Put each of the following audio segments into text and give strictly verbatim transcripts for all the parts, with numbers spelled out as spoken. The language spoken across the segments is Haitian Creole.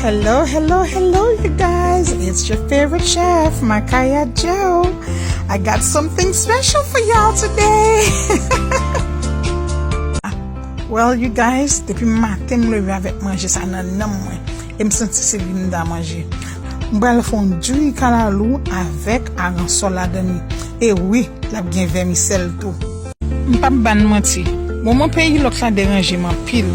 Hello, hello, hello, you guys. It's your favorite chef, Makaya Joe. I got something special for y'all today. Well, you guys, depi maten m leve avèk manje sa nan nanm mwen. E m santi se li m ta manje. M pral fè yon diri kalalou avèk aransò ladan li. E wi, l ap gen vèmisèl tou. M p ap ba n manti, moman peyi lòt la deranje m anpil.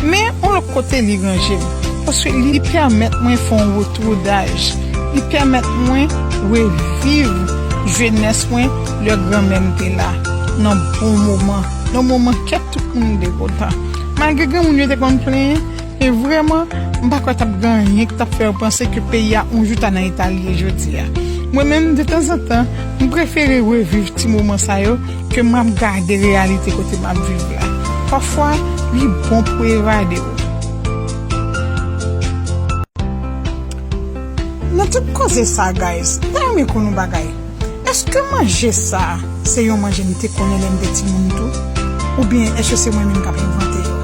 Men, yon lòt kote, li ranje m. Paske li pèmèt mwen fè yon retour d'âge. Li pèmèt mwen reviv jenès mwen, lè granmè m te la. Nan bon moman. Nan moman kèk tout moun te kontan. Malgre gen moun yo te konn plenyen, men vrèman, m pa kwè t ap gen anyen ki t ap fè yo panse ke peyi a yon jou ta nan eta l ye jodi a. Mwen menm, detanzantan, m prefere reviv ti moman sa yo ke m ap gade reyalite kote m ap viv la. Pafwa, li bon pou evade w. Nan tout koze sa, guys, m ta renmen konn yon bagay. Èske manje sa a se yon manje m te konnen lè m te timoun tou? Oubyen èske se mwen menm k ap envante yo?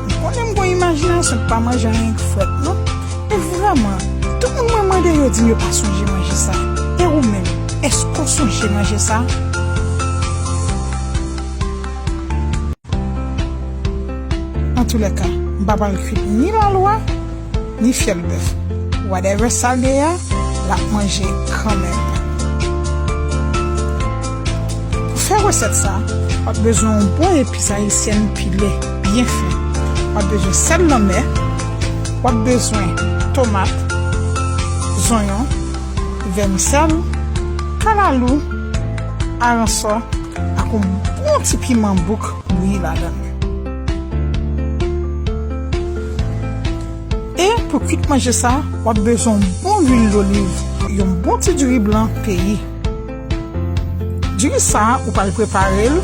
M konnen m gen yon imajinasyon k pa manje anyen k frèt, non? Men vrèman, tout moun mwen mande yo di m yo pa sonje manje sa. E ou menm, èske w sonje manje sa? Antoulèka, m pa pral kwit ni lalwa, ni fyèl bèf. Whatever sa l ye a, l ap manje kanmenm. Pou fè resèt sa, w ap bezwen yon bon epis ayisyèn pile, byen fen. W ap bezwen sèl lanmè, w ap bezwen tomat, zonyon, vèmisèl, kalalou, aransò, ak yon bon ti piman bouk bouyi ladan l. E pou kwit manje sa, w ap bezwen yon bon lwil doliv, yon bon ti diri blan peyi. Diri sa, ou pral prepare l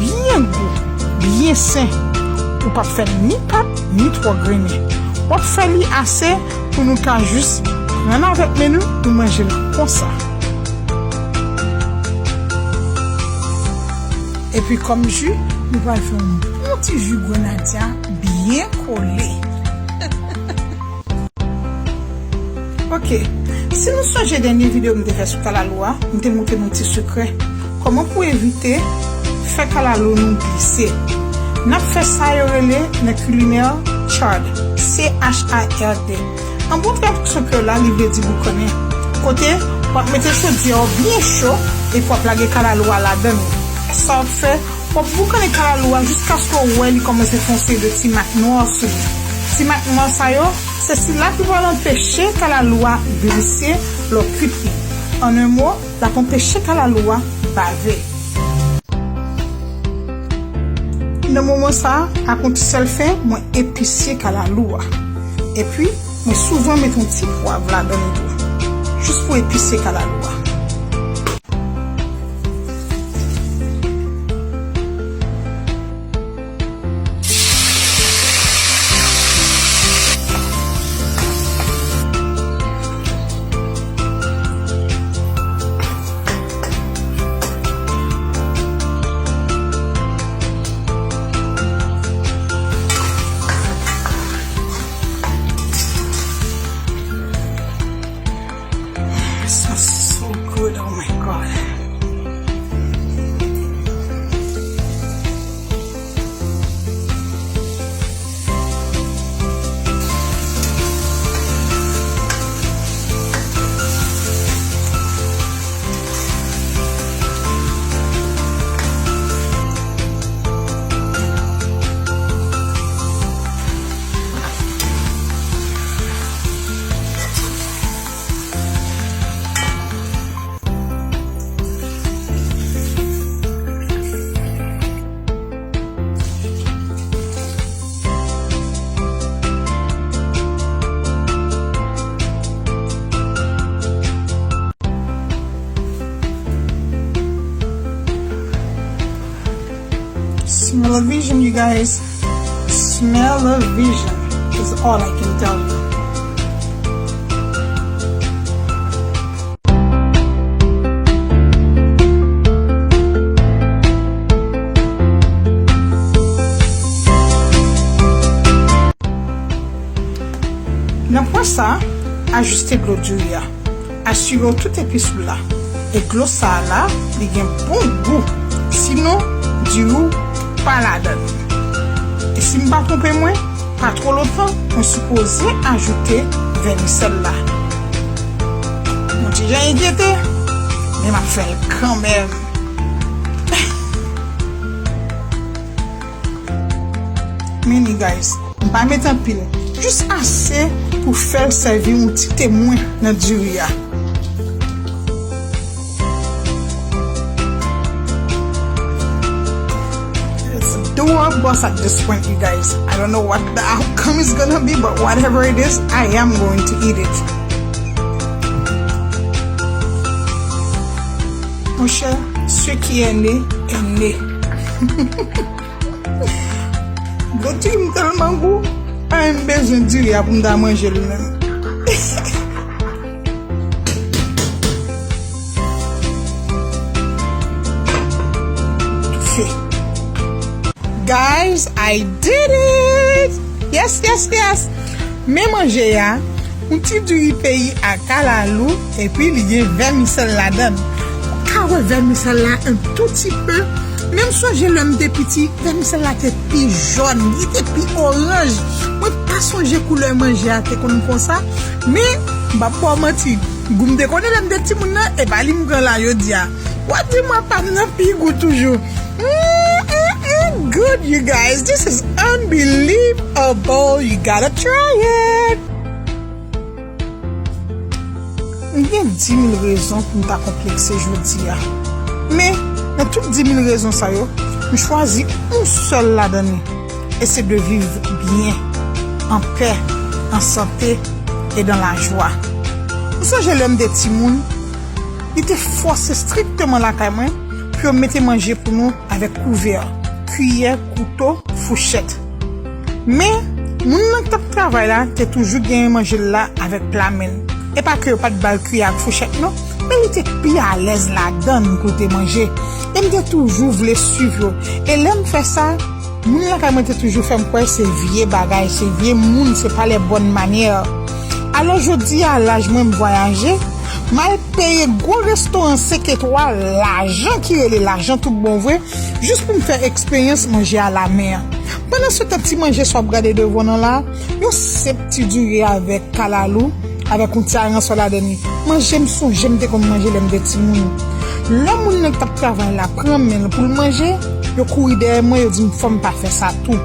byen gou, byen sen. Ou p ap fè l ni pat, ni twò grennen. W ap fè li ase pou nou ka jis pran l avèk men nou, nou manje l konsa. Epi kòm ji, nou pral fè yon bon ti ji grenadya byen kole. Ok, si nou sonje dènye videyo m te fè sou kalalou a, m te montre nou ti sekrè. Kòman pou evite fè kalalou nou glise. N ap fè sa yo rele nan kilinè chard, C H A R D. An bon tradiksyon kreyòl la, li vle di boukannen. Kote, w ap mete chodyè w byen cho, epi w ap lage kalalou a ladan l. Sa w ap fè, w ap boukannen kalalou a jiskaske w wè li kòmanse fè yon seri de ti mak nwa sou li. Ti mak nwa sa yo, se sila ki pral anpeche kalalou a glise lè w kwit li. An en mo, l ap anpeche kalalou a bave. Nan moman sa a, ak yon ti sèl fen, mwen episye kalalou a. Epi, mwen souvan mete yon ti pwav ladan l tou, jis pou episye kalalou a. Smells so good, oh my God. Smell-o-vision, you guys. Smell-o-vision is all I can tell you. Nan Apre sa, ajiste dlo diri a. Asire w tout epis ou la. E dlo sa a la, li gen bon gou. Sinon, diri w pa ladan l. E si m pa twonpe mwen, pa twò lontan, mwen sipoze ajoute vèmisèl la. Mwen ti jan enkyete, men m ap fè l kanmenm. Men li, guys, m pa met anpil, jis ase pou fè l sèvi yon ti temwen nan diri a. It's doable at this point, you guys. I don't know what the outcome is gonna be, but whatever it is, I am going to eat it. Monchè, ce qui est né, est né. Dlo diri m tèlman gou, pa menm bezwen diri a pou m ta manje l menm. Toufe. Guys, I did it! Yes, yes, yes! Men manje a, yon ti diri peyi a kalalou, epi li gen vèmisèl ladan l. Ou ka wè vèmisèl la un tout ti pe. Men m sonje lè m te piti, vèmisèl la te pi jòn, li te pi oranj. Mwen pa sonje koulè manje a te konn konsa. Men, m p ap ba w manti, gou m te konnen lè m te timoun nan, e pa li m pran la jodi a. W ap di mwen pa m nan pi gou toujou. Mm, mm, mm, good, you guys. This is unbelievable. You gotta try it. M gen di mil rezon pou m ta konplekse jodi a. Men, nan tout di mil rezon sa yo, m chwazi yon sèl ladan li. E se de viv byen, an pè, an sante e dan lajwa. Ou sonje lè m te timoun, li te fòse strikteman lakay mwen pou yo mete manje pou nou avèk kouvè, kiyè, kouto, fouchèt. Men, moun nan k t ap travay la te toujou genyen manje l la avèk pla men l. E pa ke yo pa t ba l kiyè ak fouchèt non, men li te pi alèz ladan l pou l te manje. E m te toujou vle swiv yo. E lè m fè sa, moun lakay mwen te toujou fè m kwè se vye bagay, se vye moun, se pa les bonnes manières. Alò, jodi a, laj mwen, m vwayaje, m al peye gwo restoran senk etwal, lajan ki rele lajan tout bon vre, jis pou m fè eksperyans manje alamen an. Pandan se tan, ti manje sa w ap gade devan w nan la, yon senp ti diri avèk kalalou, avèk yon ti aransò ladan li. Manje m sonje m te konn manje lè m te timoun. Lè moun nan k t ap travay la pran men l pou l manje, yo kouri dèyè mwen, yo di m fò m pa fè sa tou.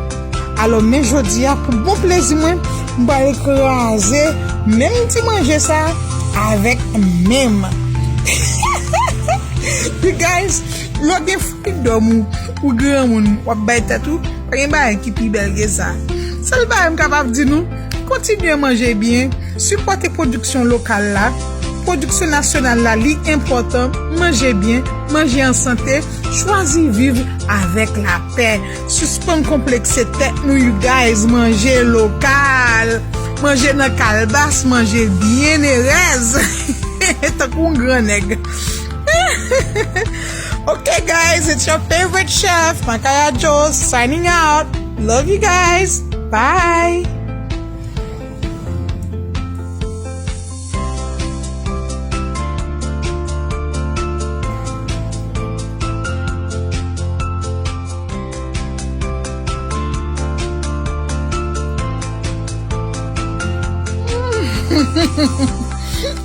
Alò, men jodi a, pou bon plezi mwen, m pral kraze menm ti manje sa avèk men m. You guys, lè w gen freedom ou, ou granmoun, w ap bay tèt ou, pa gen bagay ki pi bèl ke sa. Sèl bagay m kapab di nou, kontinye manje byen, sipòte pwodiksyon lokal la. Pwodiksyon nasyonal la, li enpòtan. Manje byen, manje an sante, chwazi viv avèk lapè. Sispann konplekse tèt nou, you guys. Manje lokal. Manje nan kalbas, manje byen erèz. Tankou yon gran nèg. Okay, guys, it's your favorite chef, Makaya Joe, signing out. Love you guys. Bye.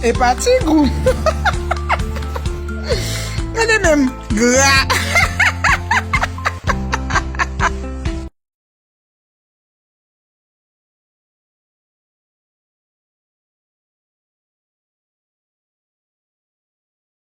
E pa ti gou. Gade menm gra.